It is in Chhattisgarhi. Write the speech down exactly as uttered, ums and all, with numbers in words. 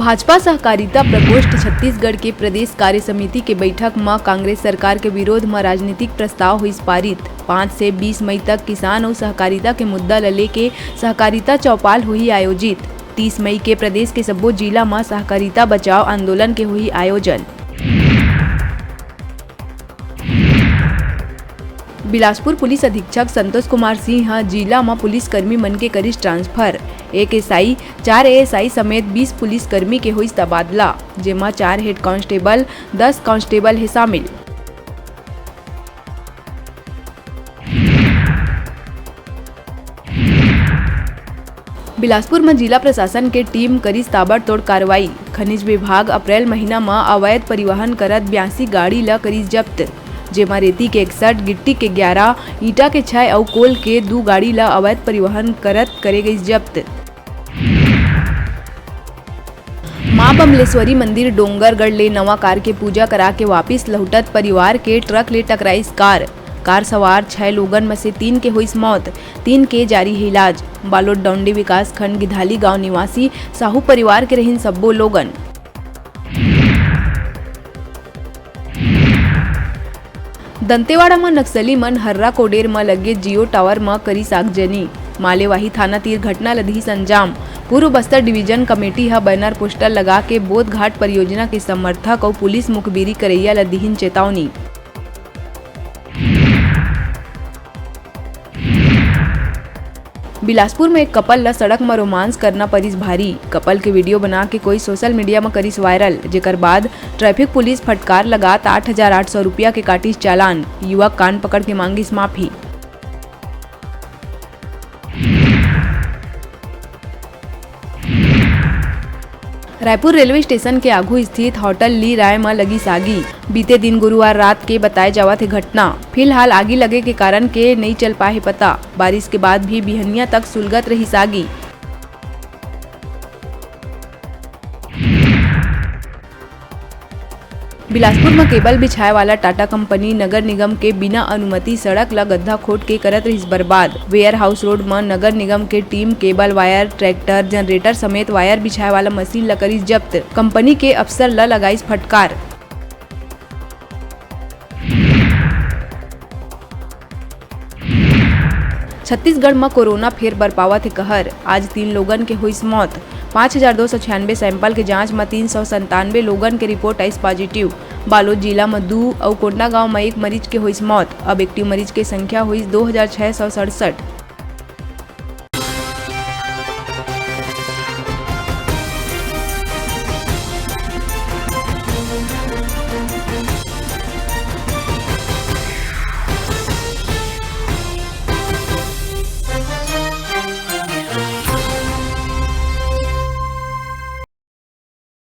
भाजपा सहकारिता प्रकोष्ठ छत्तीसगढ़ के प्रदेश कार्य समिति के बैठक म कांग्रेस सरकार के विरोध म राजनीतिक प्रस्ताव होइस पारित। पाँच से बीस मई तक किसान अउ सहकारिता के मुद्दा ल लेके सहकारिता चौपाल होही आयोजित। तीस मई के प्रदेश के सब्बो जिला म सहकारिता बचाओ आंदोलन के होही आयोजन। बिलासपुर पुलिस अधीक्षक संतोष कुमार सिंह ह जिला म पुलिसकर्मी मन के करिस ट्रांसफर। एक एसआई, चार एएसआई समेत बीस पुलिसकर्मी के होइस तबादला, जेमा चार हेड कांस्टेबल, दस कांस्टेबल हे शामिल। बिलासपुर म जिला प्रशासन के टीम करिस ताबड़तोड़ कार्रवाई। खनिज विभाग अप्रैल महीना म अवैध परिवहन करत बयासी गाड़ी ल करिस जब्त, जेमा रेती के इकसठ, गिट्टी के ग्यारह, ईंटा के छह अउ कोल के दू गाड़ी ल अवैध परिवहन करत करे गइस जब्त। मां बमलेश्वरी मंदिर डोंगरगढ़ ले नवा कार के पूजा करा के वापिस लहुटत परिवार के ट्रक ले टकराइस कार। कार सवार छह लोगन म से तीन के होइस मौत, तीन के जारी हे इलाज। बालोद डौंडी विकासखंड गिधाली गांव निवासी साहू परिवार के रहिन सब्बो लोगन। दंतेवाड़ा म नक्सली मन हर्रा कोडेर म लगे जियो टावर म करिस आगजनी। मालेवाही थाना तीर घटना ल दिहिस अंजाम। पूर्व बस्तर डिवीजन कमेटी ह बैनर पोस्टर लगा के बोधघाट परियोजना के समर्थक अउ पुलिस मुखबिरी करइया ल दिहिन चेतावनी। बिलासपुर म एक कपल ल सड़क म रोमांस करना परिस भारी। कपल के वीडियो बना के कोई सोशल मीडिया म करिस वायरल, जेकर बाद ट्रैफिक पुलिस फटकार लगात आठ हजार आठ सौ रुपया के काटिस चालान। युवक कान पकड़ के मांगिस माफी। रायपुर रेलवे स्टेशन के आघू स्थित होटल ली राय म लगिस आगी। बीते दिन गुरुवार रात के बताए जावत हे घटना। फिलहाल आगी लगे के कारण के नइ चल पाए हे पता। बारिश के बाद भी बिहनिया तक सुलगत रहिस आगी। बिलासपुर म केबल बिछाए वाला टाटा कंपनी नगर निगम के बिना अनुमति सड़क ल गड्ढा खोद के करत रहिस बर्बाद। वेयर हाउस रोड म नगर निगम के team cable, wire, tractor, generator समेत वायर बिछाए वाला मशीन ल करिस जब्त। कंपनी के अफसर ल लगाइस फटकार। छत्तीसगढ़ म कोरोना फेर बरपावत हे कहर। आज तीन लोगन के होइस मौत। पाँच हजार दो सौ छियानवे सैंपल के जांच म तीन सौ संतानवे लोगन के रिपोर्ट आइस पॉजिटिव। बालोद जिला म दू अउ कोंडागांव म एक मरीज के होइस मौत। अब एक्टिव मरीज के संख्या होइस दो हजार छह सौ सड़सठ।